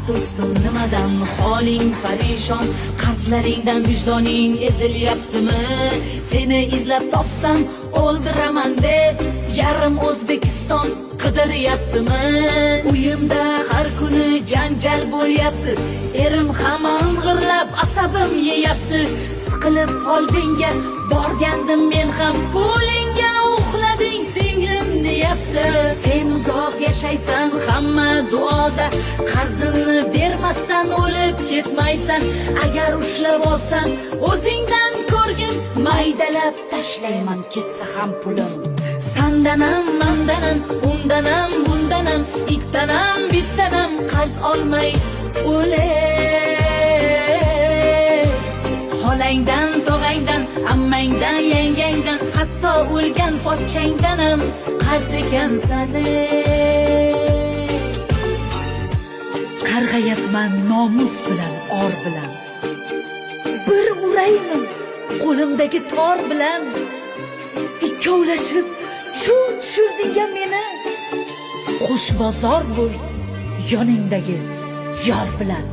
Do'stim, nimadan holing parishon? Qarzlaringdan vijdoning ezilyaptimi? Seni izlab topsam, o'ldiraman deb yarim O'zbekiston qidiryaptimi? Uyimda har kuni janjal bo'lyapti, erim hamon g'irlab asabim yeyapti. Siqilib folbinga borgandim men ham, pulingga uxlading, singlim, deyapti. Sen uzoq yashaysan hamma duoda, qarzimni bermasdan o'lib ketmaysan. Agar ushlab olsam, o'zingdan ko'rgin, maydalab tashlayman, ketsa ham pulim. Sandanam, mandanam, undanam, bundanam, ittanam, bittanam qarz olmay o'lay. Xolangdan, tog'angdan, ammangdan, yangangdan, hatto o'lgan pochchangdan ham qarz ekansan, ey. Qarg'ayapman nomus bilan, or bilan. Bir uraymi qo'limdagi tor bilan? Ikkovlashib chuv tushirding meni. Qo'shbozor bo'l yoningdagi yor bilan.